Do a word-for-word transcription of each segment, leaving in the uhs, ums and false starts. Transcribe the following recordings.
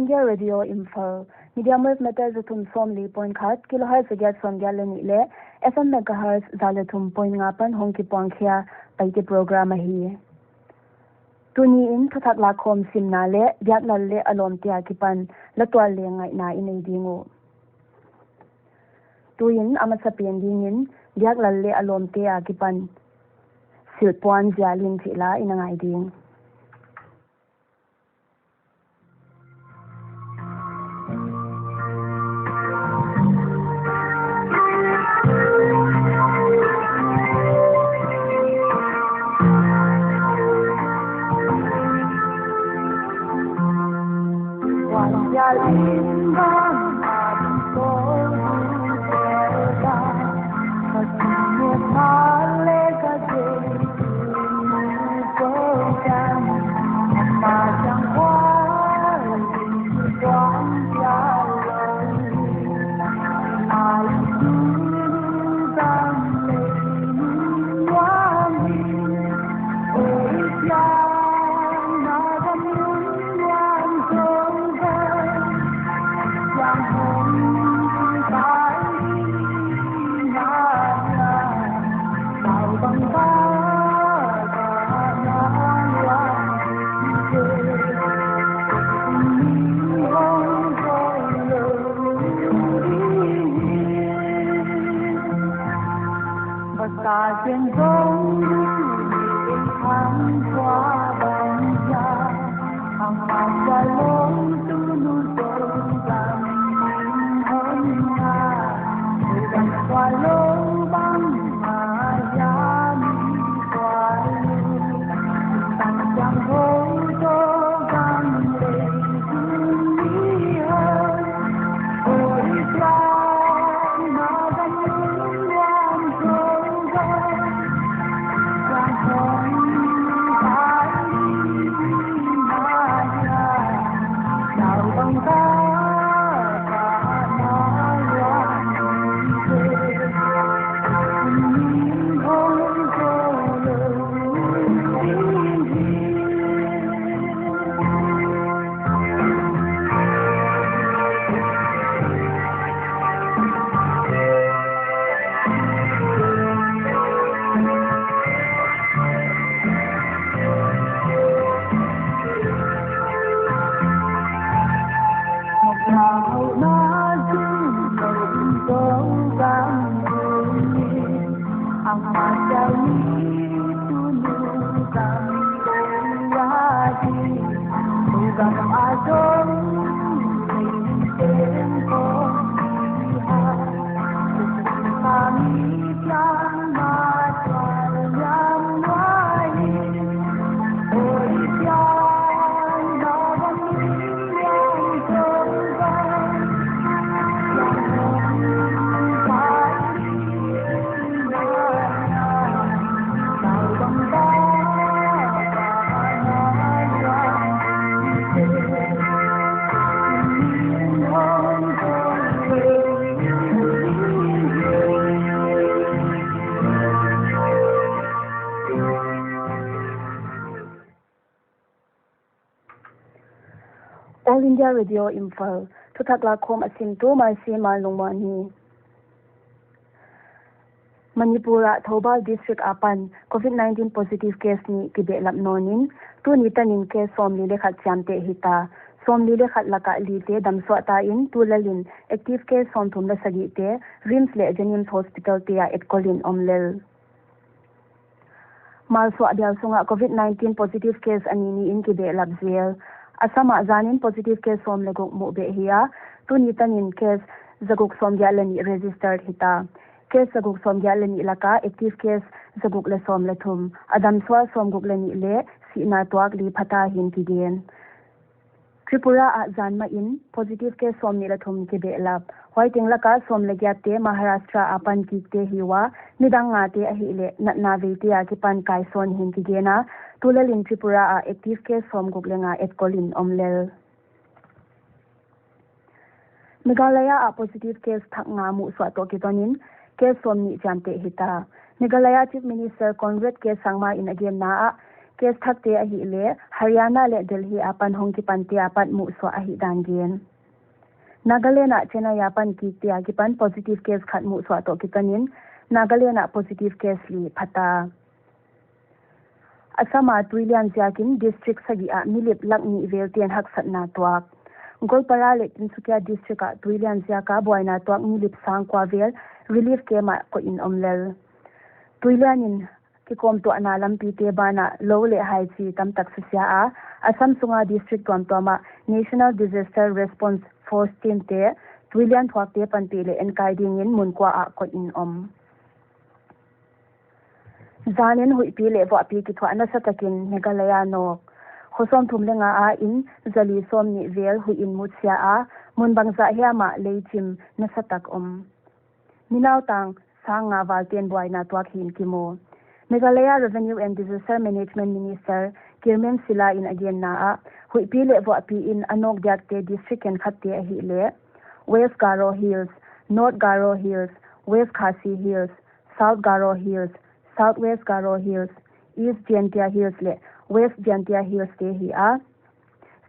India Radio Imphal, medium wave meter za thum sawmli point khat, kilohertz za giat sawmgiat leh nih leh F M megahertz za leh thum point nga apan hong kipuang khia Paite program ahi. Tuni in thuthak lakkhawm simna leh Biaklal leh a lawmte akipan la tual leh ngaihna i nei ding uh. Tuin a masapen dingin Biaklal leh a lawmte akipan silhpuan zial in chih la i na ngai ding. All India Radio Imphal, thuthak lakkhawm a simtu Mercy Manlungmuan hi. Manipur ah Thoubal District apan covid nineteen positive case nih kibehlap nawn in, tuni tan in case sawmli leh khat chiamteh hita. Sawmli leh khat laka lite damsuah ta in, tulel in active case sawmthum leh sagihte RIMS leh JNIMS hospital te ah etkol in om lel. Malsuah bial sungah covid nineteen positive case a ni ni in kibehlap zel. Assam ah zan in positive case sawm leh guk muh beh hi a, tuni tan in case zaguk sawmgiat leh nih registered hita. Case zaguk sawmgiat leh nih laka active case zaguk leh sawm leh thum, a damsuah sawmguk leh nih leh sihna tuak li phata hi'n kigen. Tripura ah zan mah in positive case sawmnih leh thum kibehlap. Huai teng laka sawm leh giatte Maharashtra apan kikte hi ua, midang ngate ahihleh natna veite akipan kai sawn hi'n kigen a, tulel in Tripura ah active case sawmguk leh nga etkol in om lel. Meghalaya ah positive case thak nga muhsuah toh kiton in case sawmnih chiamteh hita. Meghalaya Chief Minister Conrad K Sangma in a genna ah case thakte ahihleh Haryana leh Delhi apan hong kipante apat muhsuah ahihdan gen. Nagaland ah Chennai apan kikte akipan positive case khat muhsuah toh kitonin Nagaland ah positive case li phata. Assam ah tuilian ziakin district sagih ah milip lak nih velten haksatna tuak. Goalpara leh Tinsukia district ah tuilian ziaka buaina tuak milip sang kua vel relief camp ah koih in om lel. Tuilian in kikawmtuahna lampite banah lou leh haichi tamtak susia a, Assam sunga district tuamtuam ah National Disaster Response Force team te tuilian thuakte panpih leh enkai dingin mun kua ah koih in om. Zanin huihpi leh vuahpi kithuah nasatakin Meghalaya nawk. Kho sawmthum leh nga a inn zali sawmnih vel huih in mutsia a, mun bangzah hiam ah leichim nasatak om. Minautang sang nga valten buaina tuak hi'n kimu. Meghalaya Revenue and Disaster Management Minister Kirmen Sila in a genna ah, huihpi leh vuahpi in a nawk diakte district khenkhatte ahihleh West Garo Hills, North Garo Hills, West Khasi Hills, South Garo Hills, South West Garo Hills, East Jaintia Hills leh West Jaintia Hills te hi a,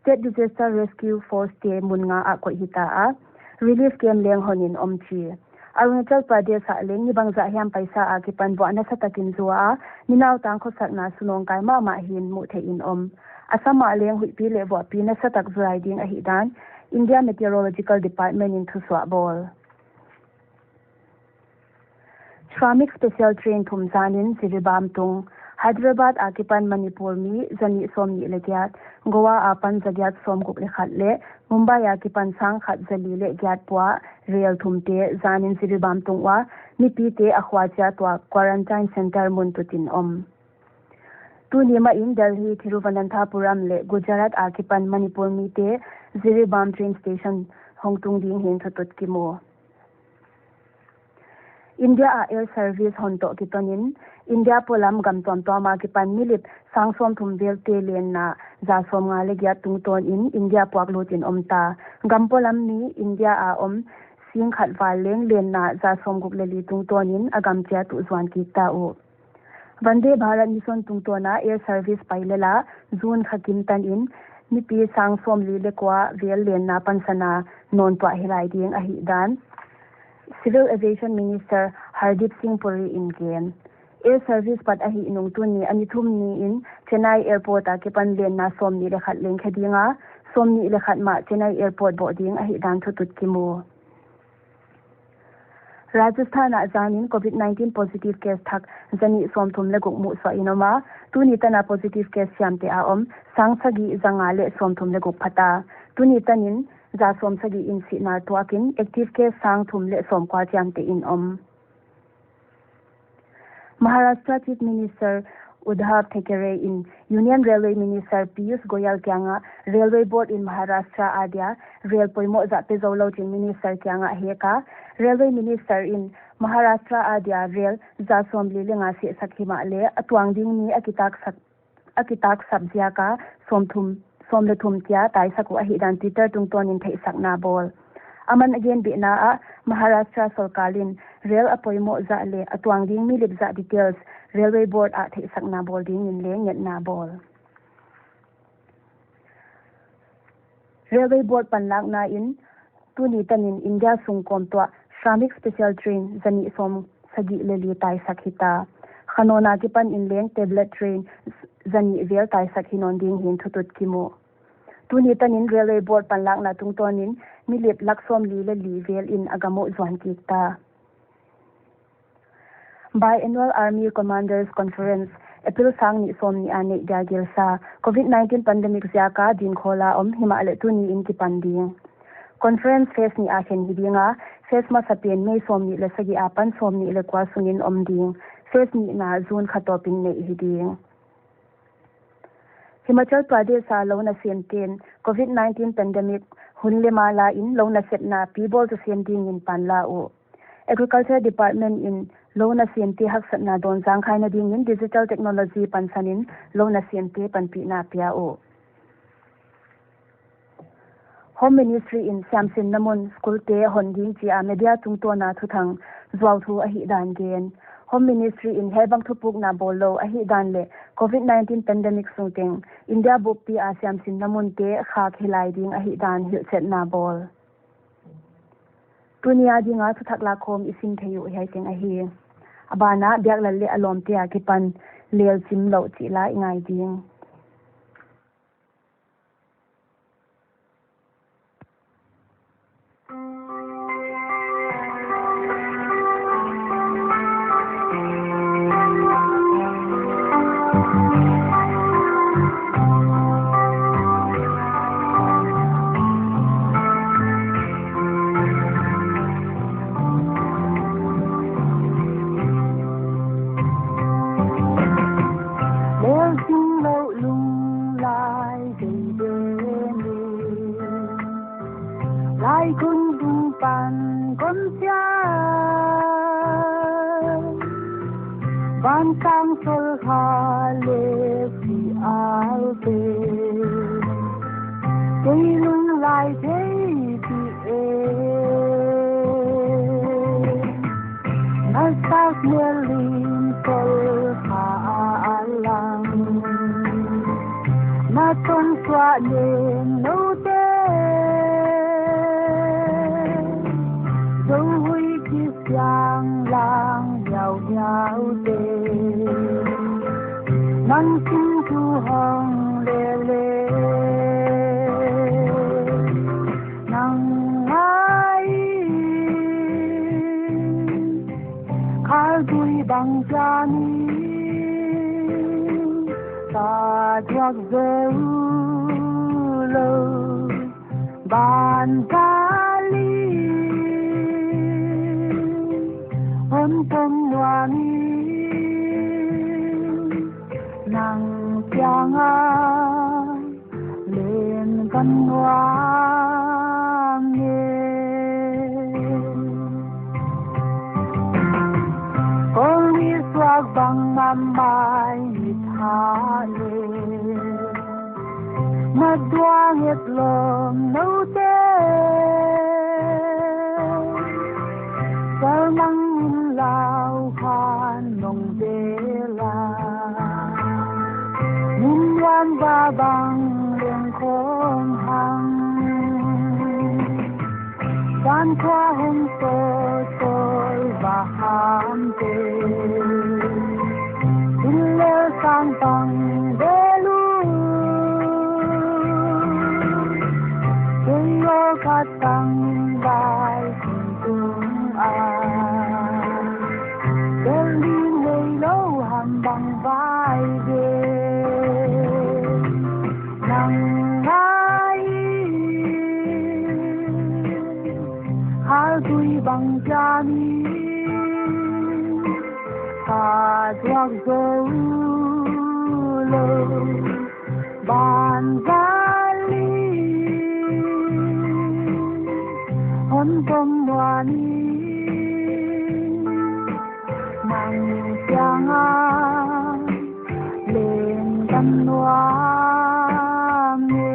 State Disaster Rescue Force te mun nga ah koih hita a, relief camp leng hon in om chi. Arunachal Pradesh ah leng ni bangzah hiam paisa akipan vuah nasatakin zua a, minautang khosakna sunawng kai mahmah hi'n muh theih in om. Assam ah leng huihpi leh vuahpi nasatak zuai ding ahihdan India Meteorological Department in thusuah bawl. Shramik Special Train thum zanin Jiribam tung. Hyderabad akipan Manipur mi zanih sawmnih leh giat, Goa apan zagiat sawmguk leh khat leh Mumbai akipan sangkhat zali leh giat pua rel thumte zanin Jiribam tung ua, mipite a khua chiat ua quarantine center mun tutin om. Tuni mahin Delhi, Thiruvananthapuram leh Gujarat akipan Manipur mite Jiribam train station hong tung ding hi'n thutut kimu. India ah air service hon toh kitonin India polam gam tuamtuam akipan milip sang sawmthum velte lenna za sawmnga leh giat tungtawnin India puak lutin omta. Gam polam mi India a om singkhat val leng lenna za sawmguk leh li tungtawnin a gam chiat uh zuan kikta uh. Vande Bharat Mission tungtawna air service pai lel a, June kha kim tanin mipi sang sawmli leh kua vel lenna pansana nawn tuah hilai ding ahihdan Civil Aviation Minister Hardeep Singh Puri in gen. Air service pat ahih nung tuni a ni thum niin Chennai Airport akipan lenna sawmnih leh khat leng khe ding a, sawmnih leh khat mah Chennai Airport boh ding ahihdan thutut kimu. Rajasthan ah zanin Covid nineteen positive case thak zanih sawmthum leh guk muhsuah in om a, tuni tana positive case siamte a om sang sagih zanga leh sawmthum leh guk phata. Tuni tanin za sawmsagih in sihna tuakin active case sang thum leh sawmkua siamte in om. Maharashtra Chief Minister Uddhav Thackeray in Union Railway Minister Piyush Goyal kiangah Railway Board in Maharashtra adia rail poimoh zah pe zoulou chin Minister kiangah heka. Railway Minister in Maharashtra adia rail za sawmli leh nga sehsak himahleh a tuang ding mi a kitaksak a kitaksap ziaka sawmthum, sawmlethum kia taisak uh ahihdan Twitter tungtawnin theihsakna bawl. Aman a genbehna ah Maharashtra sorkar in rail a poimoh zah leh a tuang ding milip zah details Railway Board ah theihsakna bawl dingin leng ngetna bawl. Railway Board panlakna in tuni tanin India sung kawmtuah Shramik Special Train zanih sawmsagih leh li taisak hita. Khanona kipan in leng tablet train zanih vel taisak hi nawn ding hi'n thutut kimu. Tuni tanin Railway Board panlakna tungtawnin milip lak sawmli leh li vel in a gam uh zuan kikta. Biannual Army Commanders Conference, April sang nih sawmnih a neih dia gelsa. Covid nineteen pandemic ziaka dinkhawla om himahleh tuni in kipan ding. Conference phase nih a khen hi ding a, phase masapen May sawmnih leh sagih apan sawmnih leh kua sungin om ding. Phase nihna June kha tawpin neih hi ding. Himachal Pradesh a lou nasemten Covid nineteen pandemic hun leh ma la in lou nasepna pi bawl tu sem dingin panla uh. Agriculture Department in lou nasemte haksatna dawn zangkhaina dingin digital technology pansanin lou nasemte panpihna pia uh. Home Ministry in siamsinna mun school te hon ding chia media tungtawna thuthang zuau thu ahihdan gen. Home Ministry in hiaibang thupukna bawl lou ahihdan leh covid nineteen pandemic sung teng India buppi a siamsinna munte khak hilai ding ahihdan hilhchetna bawl. Tuni a dinga thuthak lakhawm i sim thei uh hiai teng ahi. A ban ah Biaklal leh a lawmte akipan Lelchim Louh chih la i ngai ding. Lelchim Louh lunglai dei deni, laikun dung pan kon sia. Van sang sol kha leh si al te, kei lunglai thei di e. Na sak mel lim sol kha a lang, na ton suah nen noute, Zohui kisiang lang hiauhiau te, nang singthu hong lele, nang ngai. Khalgui bang jani ka duak zou lou, ban kali hon pom nuam in, nang kianga len kan nuam e. Kong ni suak bang a mai ni tha le, na duang et lom noute, sal nang in lau khan nong vela, min wan va bang leng khong hang. San khua hong to sol va ham te, thil lel sang pang velu, kei o ka tang vai sing tung a, Delhi nei lou ham bang vai ve. Nang ngai, khalgui bang jani ka duak zou lou, ban vali hon pom nuam in, nang kianga len kan nuam e.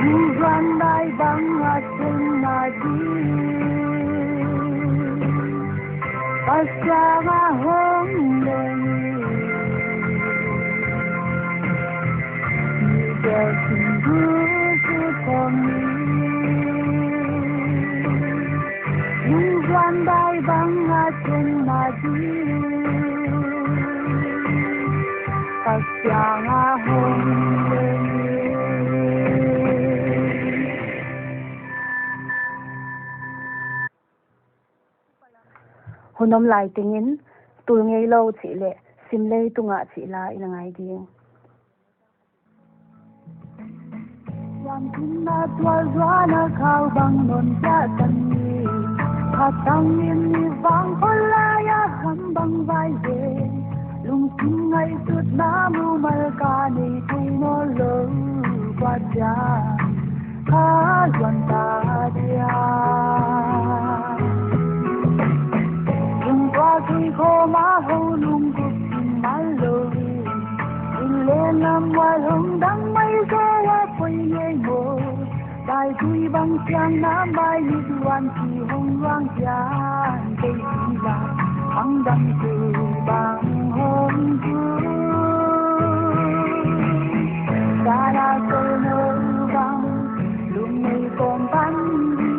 Nungzuan dai bang a chenna di, Pasian a hong leng, mi bel sin du su thong ni. Nungzuan dai bang a chenna di, Pasian a hong leng. Hun om lai tengin, Tul Ngeilou chih leh Simlei Tungah chih la i na ngai ding. Siamsinna tual zuan a khau bang non kia tan ni. Khatang in ni vang khol lai a kham bang vai ve. Lungsim ngaihsutna mumal ka nei thei nawn lou kua chia, kha zuan ta dia. Lungkua tui khawm a ho lungkup in mal lou. Inn leh nam mual hong dang mai zaw a poi ngei maw. Lai Tui bang siang na mai ni duan ki hong wang kian tei ti la, ang dang tui bang hong tu. Sa la so no bang, lum nei kom pan di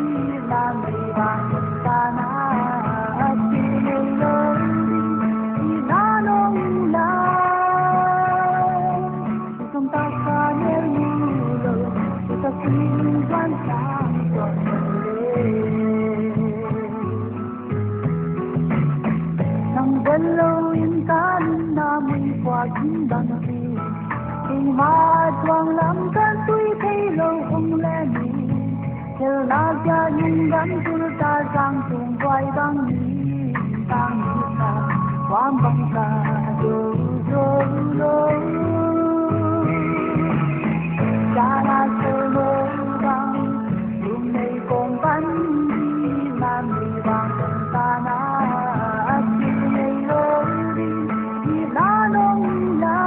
la mei bang sa na, a si nei lo di, i na nong la. Sum ta ka ne lu lo, ta si wan sang to le. Nang bel lo in ka lin na mui kwa kin dang si. Kei ma tuang lam kan tui thei lo hong le ni. Kel na ja ning dan tul ta sang tung buai bang ni. Bang ni sa, wang bang sa, do, do, lo. Sa na so lo bang, lum nei kom pan di, na mi bang sa na, a si nei lo di, di na nong la.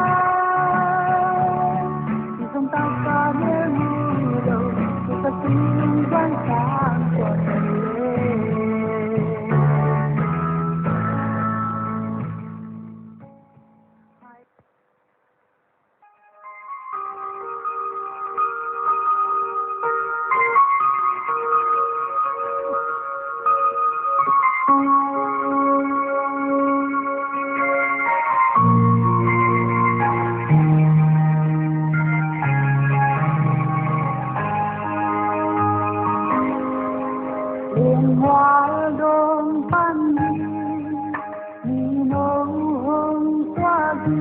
Lungmual dong pan ni, ni no hong tua di.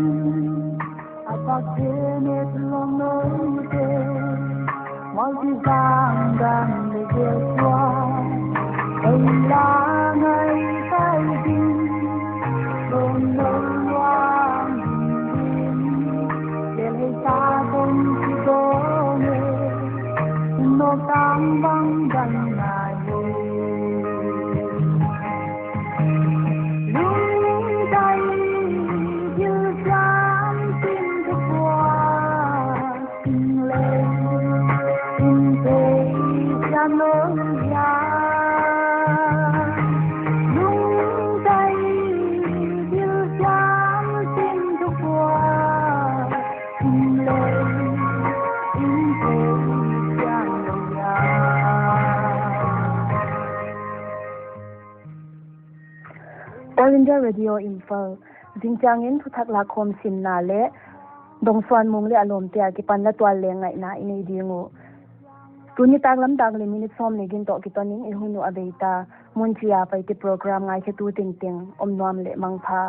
A pak te met lom no te, mal ki zang dan le ge tua. Ei la ngai kai di, lom no wang di, le le sa tong ki dong e, no tang bang dan ngai e. Lungdai dil siam tin tu kua, tin le, tin te siam lo ya. Lungdai dil siam tin tu kua, tin le, tin te siam lo ya. All India Radio Imphal, zingchiangin thuthak lakkhawm simna leh Dongsuanmung leh a lawmte akipan la tual leng ngaihna i nei ding uh. Tuni taklam dak leh minute sawm leh giat toh kitonin i hun uh a bei ta. Munchia Paite program ngaikhetu tengteng om nuam leh mangpha.